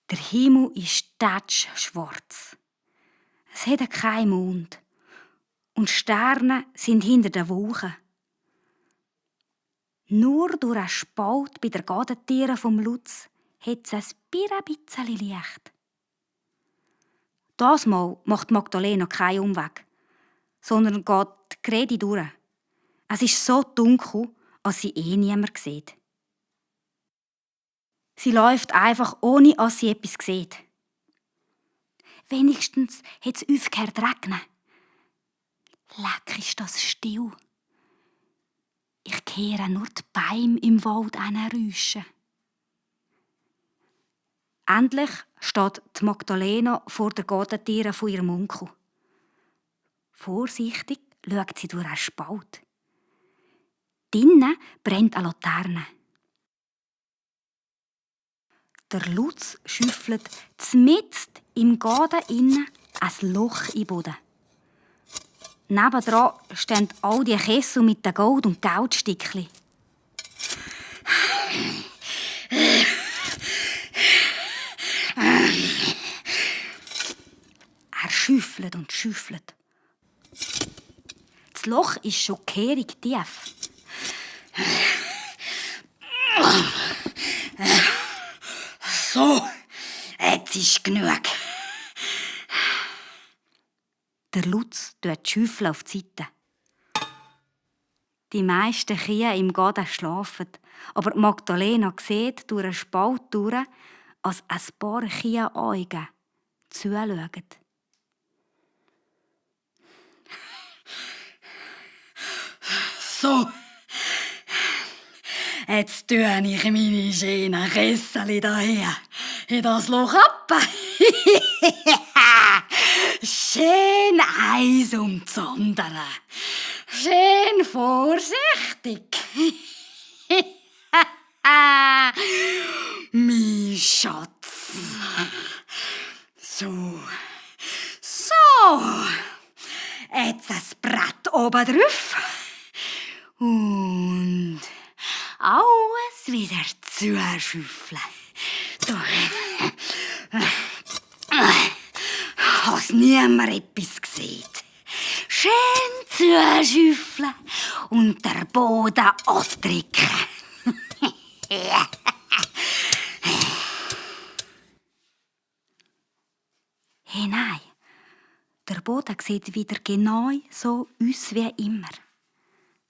Der Himmel ist tatschschwarz. Es hat keinen Mond. Und Sterne sind hinter den Wolken. Nur durch einen Spalt bei der Gadentiere vom Lutz hat es ein bisschen Licht. Das Mal macht Magdalena keinen Umweg, sondern geht gerade durch. Es ist so dunkel, dass sie niemand sieht. Sie läuft einfach, ohne dass sie etwas sieht. Wenigstens hat es aufgehört zu regnen. Leck ist das still. Ich höre nur die Bäume im Wald räuschen. Endlich steht die Magdalena vor der Gadentiere von ihrem Onkel. Vorsichtig schaut sie durch einen Spalt. Drinnen brennt eine Laterne. Der Lutz schüffelt mitten im Gaden innen ein Loch in den Boden. Nebendran stehen all die Kessel mit den Gold- und Geldstückchen. Er schüffelt und schüffelt. Das Loch ist schon kehrig tief. So, jetzt ist genug. Der Lutz tut die Schüffel auf die Seite. Die meisten Kühe im Gaden schlafen, aber Magdalena sieht durch einen Spalt durch, als ein paar Kühe-Augen zuschauen. So, jetzt tue ich meine schönen Kessel daher in das Loch ab. Schön eins um das andere. Schön vorsichtig. Mein Schatz. So. Jetzt ein Brett oben drauf. Und alles wieder zuschüffeln. So. Dass niemand etwas sieht. Schön zuschüffeln und der Boden andrücken. Hey, nein, der Boden sieht wieder genau so aus wie immer.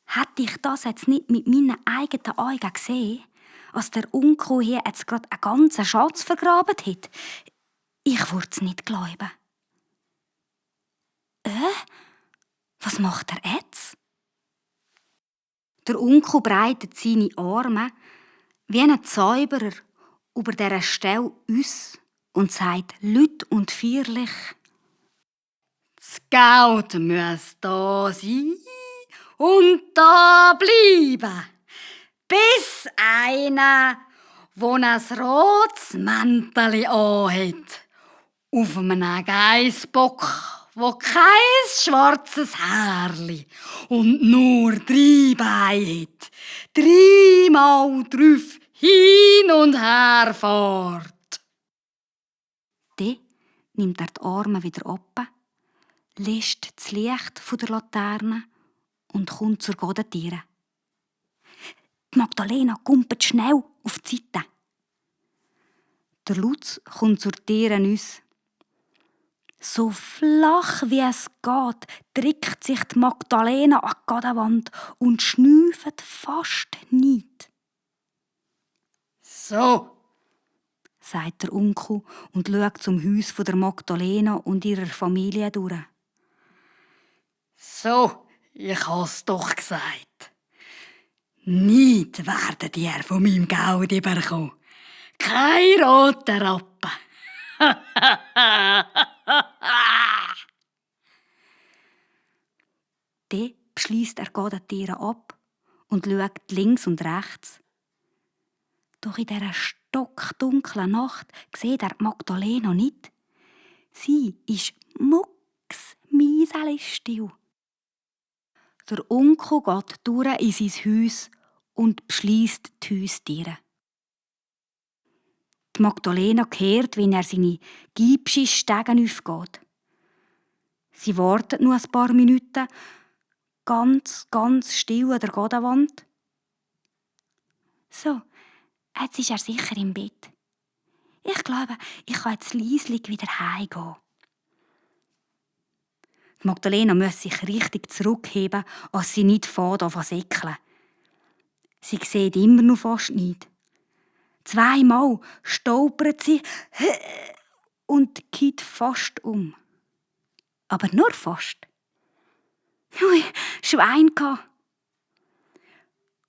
Hätte ich das jetzt nicht mit meinen eigenen Augen gesehen, als der Onkel hier jetzt gerade einen ganzen Schatz vergraben hat, ich würde es nicht glauben. Was macht er jetzt? Der Onkel breitet seine Arme wie ein Zauberer über dieser Stelle aus und sagt laut und feierlich: Das Geld muss da sein und da bleiben, bis einer, der ein rotes Mäntel anhat, auf einem Geissbock, wo kein schwarzes Härli und nur 3 Beine hat, 3-mal drauf hin und her fährt. Dann nimmt er die Arme wieder ab, lässt das Licht von der Laterne und kommt zur Gadentiere. Die Magdalena kumpelt schnell auf die Seite. Der Lutz kommt zur Tiere raus. So flach wie es geht, drückt sich die Magdalena an die Gadenwand und schnüffelt fast nicht. So, sagt der Onkel und schaut zum Haus der Magdalena und ihrer Familie durch. So, ich has doch gesagt. Nicht werdet ihr von meinem Geld überkommen. Kein roter Rappen. Dann beschliesst er Gadentiere ab und schaut links und rechts. Doch in dieser stockdunklen Nacht sieht er Magdalena nicht. Sie ist mucksmieseli-still. Der Onkel geht durch in sein Haus und beschliesst die Haustiere. die Magdalena gehört, wie er seine giebsche Stegen aufgeht. Sie wartet nur ein paar Minuten, ganz still an der Godenwand. So, jetzt ist er sicher im Bett. Ich glaube, ich kann jetzt leislich wieder heimgehen. Die Magdalena muss sich richtig zurückheben, als sie nicht anfängt zu säckeln. Sie sieht immer noch fast nicht. 2-mal stolpert sie und kippt fast um. Aber nur fast. Hui, Schwein gehabt.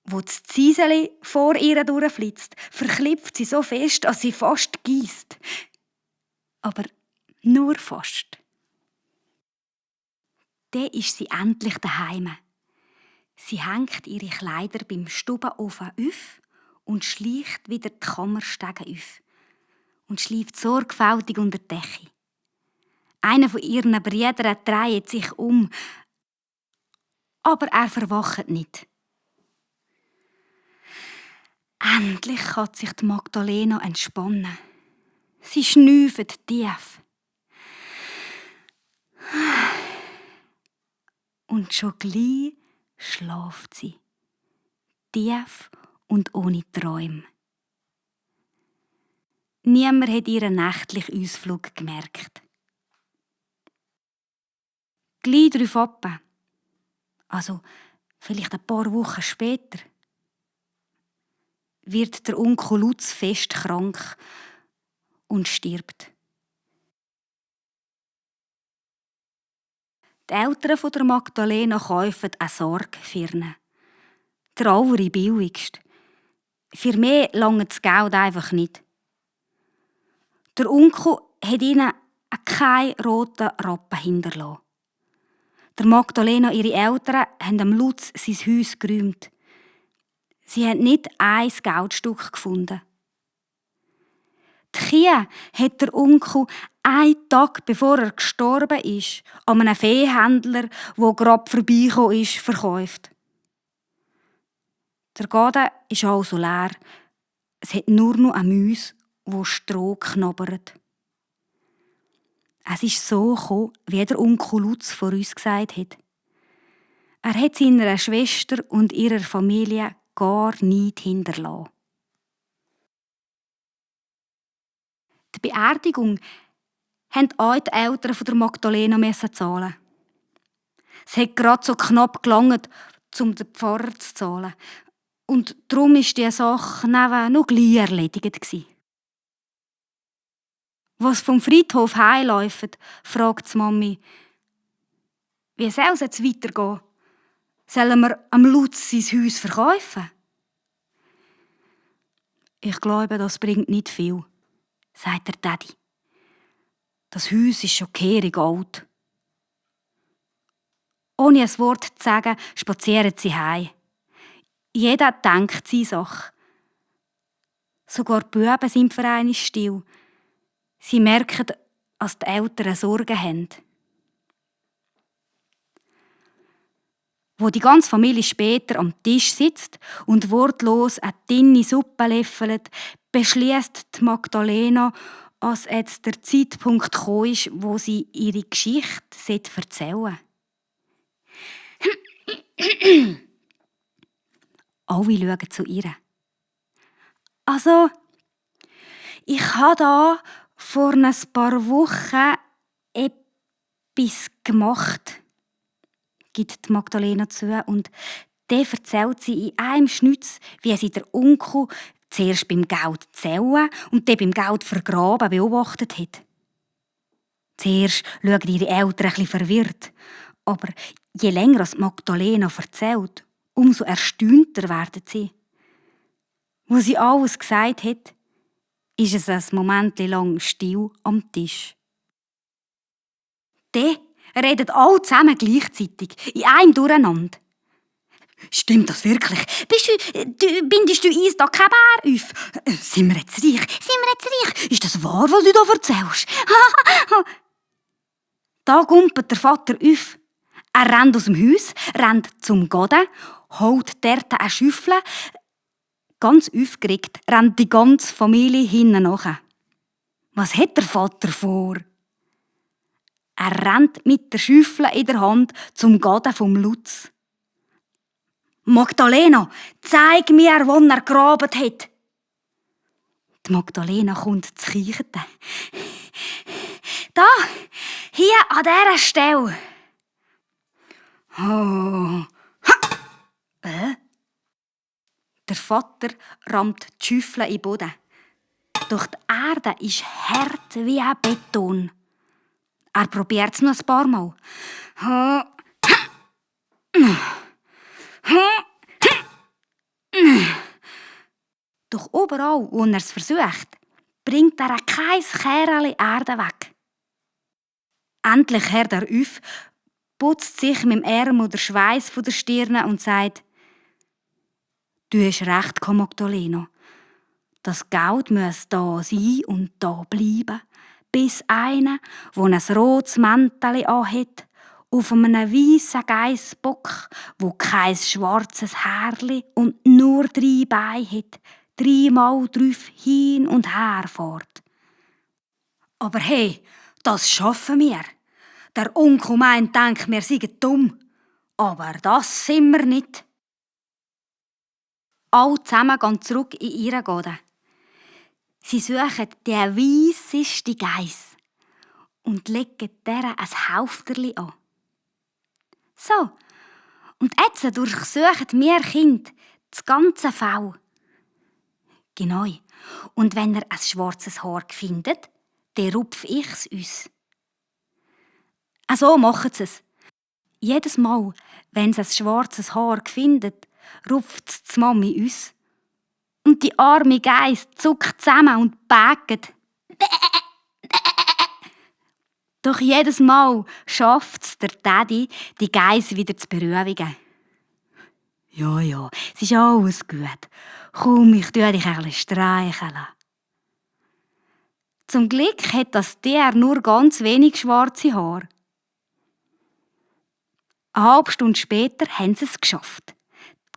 Wo das Zieseli vor ihr durchflitzt, verklippt sie so fest, dass sie fast giesst. Aber nur fast. Dann ist sie endlich daheim. Sie hängt ihre Kleider beim Stubenofen auf und schleicht wieder die Kammerstege auf und schläft sorgfältig unter die Decke. Einer von ihren Brüdern dreht sich um, aber er verwacht nicht. Endlich kann sich die Magdalena entspannen. Sie schnüffelt tief. Und schon gleich schläft sie. Tief und ohne Träume. Niemand hat ihren nächtlichen Ausflug gemerkt. Gleich darauf ab, also vielleicht ein paar Wochen später, wird der Onkel Lutz fest krank und stirbt. Die Eltern von der Magdalena kaufen eine Sorge für ihn. Der allerbilligste. Für mehr lange das Geld einfach nicht. Der Onkel hat ihnen keinen roten Rappen hinterlassen. Der Magdalena, ihre Eltern, haben dem Lutz sein Haus geräumt. Sie haben nicht ein Geldstück gefunden. Die Kühe hat der Onkel einen Tag bevor er gestorben ist, an einem Viehhändler, der gerade vorbeigekommen ist, verkauft. Der Garten ist also leer. Es hat nur noch eine Maus, die Stroh knabbert. Es ist so gekommen, wie der Onkel Lutz vor uns gesagt hat. Er hat seiner Schwester und ihrer Familie gar nichts hinterlassen. Die Beerdigung mussten auch die Eltern von der Magdalena zahlen. Es hat gerade so knapp gelangt, um den Pfarrer zu zahlen. Und darum war diese Sache noch gleich erledigt. Was vom Friedhof heimläuft, fragt die Mami. Wie soll es jetzt weitergehen? Sollen wir am Lutz sein Haus verkaufen? Ich glaube, das bringt nicht viel, sagt der Daddy. Das Haus ist schon kehrig alt. Ohne ein Wort zu sagen, spazieren sie heim. Jeder denkt seine Sache. Sogar die Buben sind für einmal still. Sie merken, dass die Eltern Sorgen haben. Wo die ganze Familie später am Tisch sitzt und wortlos eine dünne Suppe löffelt, beschließt die Magdalena, dass jetzt der Zeitpunkt gekommen ist, wo sie ihre Geschichte erzählen sollte. Alle schauen zu ihr. Also, ich habe da vor ein paar Wochen etwas gemacht, gibt die Magdalena zu, und dann erzählt sie in einem Schnitz, wie sie der Onkel zuerst beim Geld zählen und dann beim Geld vergraben beobachtet hat. Zuerst schauen ihre Eltern ein bisschen verwirrt, aber je länger Magdalena erzählt, umso erstaunter werden sie. Wo sie alles gesagt hat, ist es ein Moment lang still am Tisch. Dann reden alle zusammen gleichzeitig, in einem Durcheinander. Stimmt das wirklich? Bindest du uns da kein Bär auf? Sind wir jetzt reich? Ist das wahr, was du da erzählst? Da gumpelt der Vater auf. Er rennt aus dem Haus, rennt zum Gaden, holt dort eine Schüffel, Ganz aufgeregt rennt die ganze Familie hinten nach. Was hat der Vater vor? Er rennt mit der Schüffel in der Hand zum Gaden vom Lutz. «Magdalena, zeig mir, wo er gegraben hat!» Die Magdalena kommt zu kichern. «Da, hier an dieser Stelle!» «Oh, Der Vater rammt die Schüffel in den Boden. Doch die Erde ist hart wie ein Beton. Er probiert es noch ein paar Mal. Doch überall, wo er es versucht, bringt er kein Kerl Erde weg. Endlich hört er auf, putzt sich mit dem Ärmel den Schweiß von der Stirn und sagt: «Du hast recht, Magdalena. Das Geld muss da sein und da bleiben, bis einer, der ein rotes Mäntel anhat, auf einem weissen Geissbock, wo kein schwarzes Härli und nur 3 Beine hat, 3-mal drauf hin und her fährt.» «Aber hey, das schaffen wir. Der Onkel denkt, wir seien dumm. Aber das sind wir nicht.» Alle zusammen gehen zurück in ihre Garten. Sie suchen die weisseste Geiss und legen dieser ein Haufterli an. So, und jetzt durchsuchen wir Kinder das ganze Fell. Genau. Und wenn er ein schwarzes Haar findet, dann rupf ich's uns. So machen sie es. Jedes Mal, wenn sie ein schwarzes Haar findet, rupft die Mami uns. Und die arme Geiss zuckt zusammen und bägt. Doch jedes Mal schafft es der Daddy, die Geiss wieder zu beruhigen. Ja, es ist alles gut. Komm, ich tue dich ein bisschen streicheln. Zum Glück hat das Tier nur ganz wenig schwarze Haare. Eine halbe Stunde später haben sie es geschafft.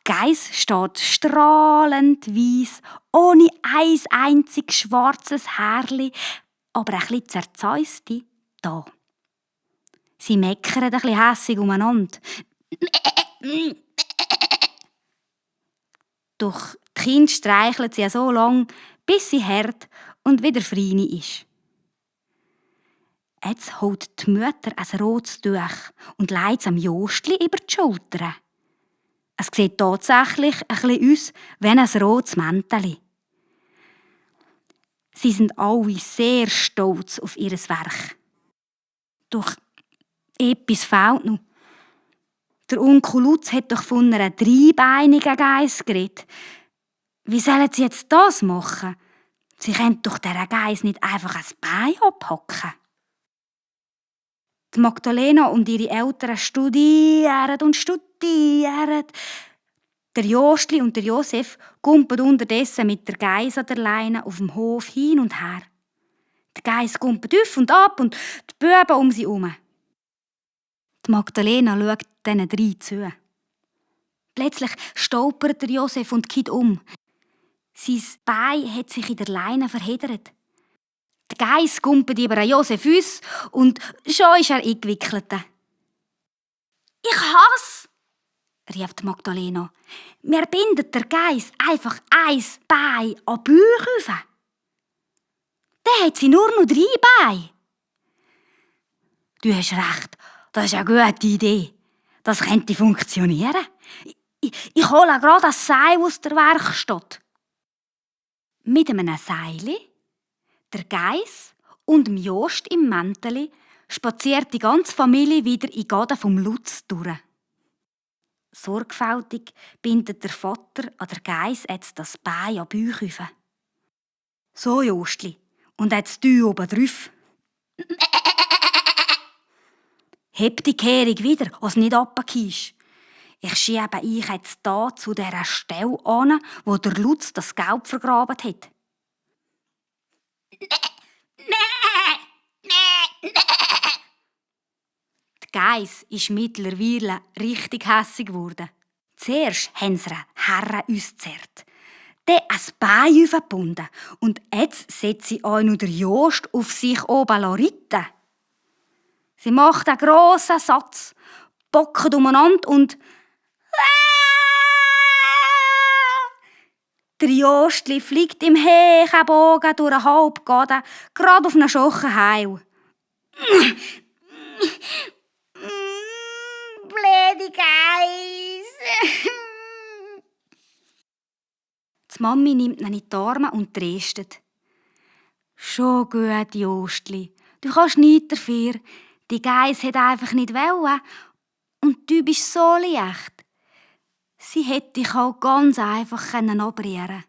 Die Geiss steht strahlend weiss, ohne ein einziges schwarzes Härli, aber ein bisschen zerzeiste, da. Sie meckern ein bisschen hässig umeinander. Doch die Kinder streicheln sie so lange, bis sie hart und wieder freini ist. Jetzt holt die Mutter ein rotes Tuch und legt es am Jostli über die Schulter. Es sieht tatsächlich ein bisschen aus wie ein rotes Mäntel. Sie sind alle sehr stolz auf ihr Werk. Doch etwas fehlt noch. Der Onkel Lutz hat doch von einer 3-beinigen Geiss geredet. Wie sollen sie jetzt das machen? Sie können doch dieser Geiss nicht einfach ein Bein abhacken. Die Magdalena und ihre Eltern studieren und studieren. Der Jostli und der Josef gumpen unterdessen mit der Geiss an der Leine auf dem Hof hin und her. Die Geiss gumpet auf und ab und die Buben um sie herum. Die Magdalena schaut diesen 3 zu. Plötzlich stolpert der Josef und kippt um. Sein Bein hat sich in der Leine verheddert. Die Geiss gumpet über Josef aus und schon ist er eingewickelt. «Ich hasse!» rief die Magdalena. «Wir binden der Geiss einfach ein Bein an die Bauch. Dann hat sie nur noch 3 Beine.» «Du hast recht, das ist eine gute Idee. Das könnte funktionieren. Ich hole gerade ein Seil aus der Werkstatt.» Mit einem Seil, der Geiss und dem Jost im Mänteli spaziert die ganze Familie wieder in den Garten vom Lutz durch. Sorgfältig bindet der Vater an der Geiss jetzt das Bein an die Bauch. «So, Jostli, und jetzt du oben drauf.» «Heb die Kehrung wieder, was nicht runterkiehst. Ich schiebe ich jetzt da zu dieser Stelle an, wo der Lutz das Geld vergraben hat.» Die Geiss ist mittlerweile richtig hässig geworden. Zuerst haben sie Herren ausgezerrt, dann ein Bein aufgebunden und jetzt setzt sie auch noch den Jost auf sich oben reiten. Sie macht einen grossen Satz, bockt umeinander und der Jostli fliegt im hehren Bogen durch einen Halbgaden, gerade auf einen Schochen heil. Blöde Geiss! Die Mami nimmt ihn in die Arme und tröstet. Schon gut, Jostli. Du kannst nichts dafür. Die Geiss hat einfach nicht wollen. Und du bist so leicht. Sie hätte dich auch ganz einfach abrieren können.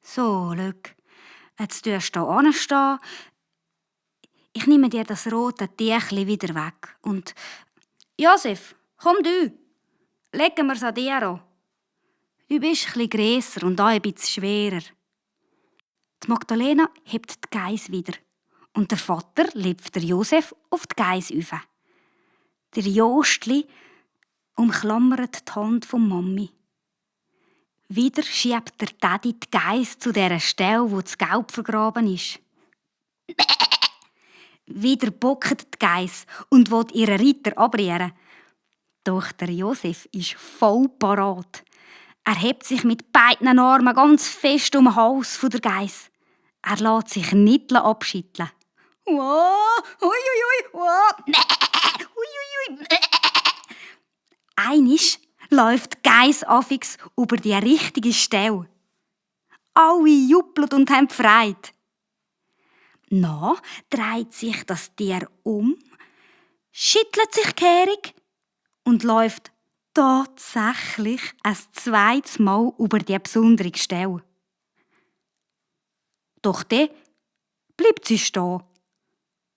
So, Lück. Jetzt tust du hier anstehen. Ich nehme dir das rote Tüchli wieder weg. Und Josef, komm du. Legen wir es an dir an. Du bist ein bisschen grösser und auch ein bisschen schwerer. Die Magdalena hebt die Geiss wieder. Und der Vater lupft der Josef auf die Geiss auf. Der Jostli umklammert die Hand von Mami. Wieder schiebt der Daddy die Geiss zu dieser Stelle, wo das Gelb vergraben ist. Wieder bockt die Geiss und will ihren Reiter abrieren. Doch der Josef ist voll parat. Er hebt sich mit beiden Armen ganz fest um den Hals der Geiss. Er lässt sich nicht abschütteln. Wow, uiuiui, wow, uiuiui. Einisch läuft die Geiss affix über die richtige Stelle. Alle jubeln und haben Freude. Dann dreht sich das Tier um, schüttelt sich kehrig und läuft tatsächlich ein zweites Mal über die besondere Stelle. Doch dann bleibt sie stehen.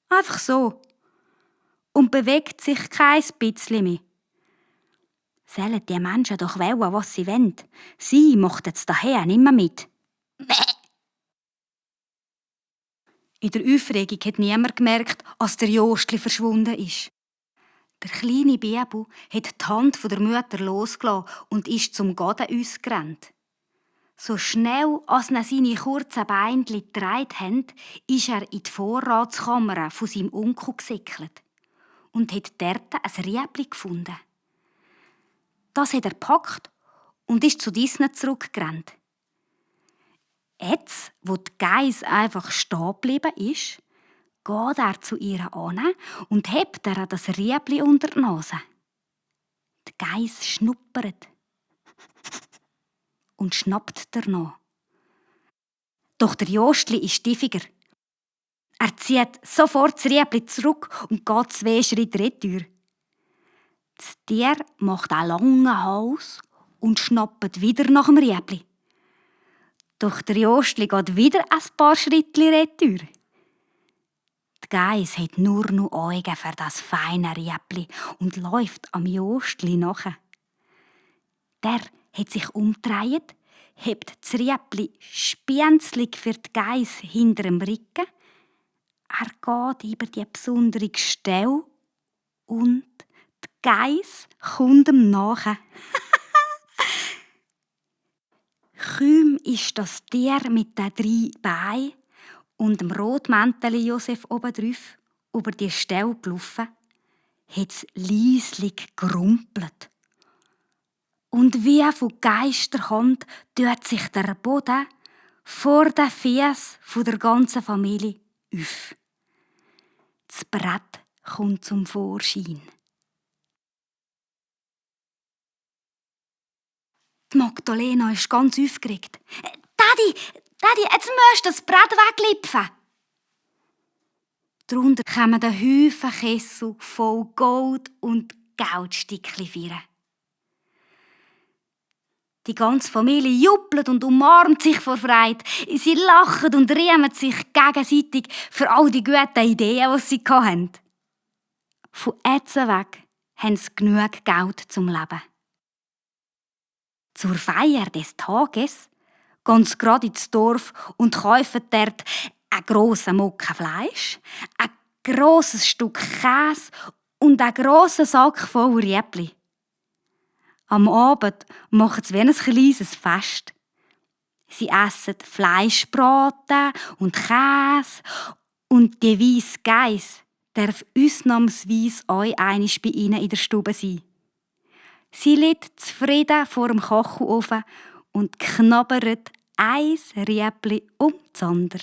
Einfach so. Und bewegt sich kein bisschen mehr. Sollen die Menschen doch wollen, was sie wollen. Sie macht jetzt daher nicht mehr mit. In der Aufregung hat niemand gemerkt, als der Jostli verschwunden ist. Der kleine Babu hat die Hand von der Mutter losgelassen und ist zum Gaden ausgerannt. So schnell, als er seine kurzen Beinchen getragen haben, ist er in die Vorratskammer von seinem Onkel gesickelt und hat dort ein Riebli gefunden. Das hat er gepackt und ist zu Disney zurückgerannt. Jetzt, wo die Geiss einfach stehen geblieben ist, geht er zu ihr an und hebt ihr das Riebli unter die Nase. Die Geiss schnuppert und schnappt danach. Doch der Jostli ist stiffiger. Er zieht sofort das Riebli zurück und geht 2 Schritte retour. Das Tier macht einen langen Hals und schnappt wieder nach dem Riebli. Doch der Jostli geht wieder ein paar Schritte retour. Die Geiss hat nur noch Augen für das feine Riebli und läuft am Jostli nach. Der hat sich umgedreht, hebt das Riebli spienzlig für die Geiss hinter dem Rücken. Er geht über die besondere Stelle und die Geiss kommt ihm nach. Kaum ist das Tier mit den 3 Beinen und dem Rotmänteli Josef oben drauf über die Stelle gelaufen, hat es leislich gerumpelt. Und wie von Geisterhand tut sich der Boden vor den Füßen der ganzen Familie auf. Das Brett kommt zum Vorschein. Die Magdalena ist ganz aufgeregt. Daddy, jetzt musst du das Brett weglipfen. Darunter kommen ein Haufen Kessel voll Gold und Geldstückchen führen. Die ganze Familie jubelt und umarmt sich vor Freude. Sie lachen und rühmen sich gegenseitig für all die guten Ideen, die sie hatten. Von jetzt weg haben sie genug Geld zum Leben. Zur Feier des Tages gehen sie gerade ins Dorf und kaufen dort einen grossen Mocken Fleisch, ein grosses Stück Käse und einen grossen Sack voll Riebli. Am Abend machen sie wie ein kleines Fest. Sie essen Fleischbraten und Käse. Und die weisse Geiss darf ausnahmsweise euch einisch bei ihnen in der Stube sein. Sie liegt zufrieden vor dem Kochelofen und knabbert ein Riebli um das andere.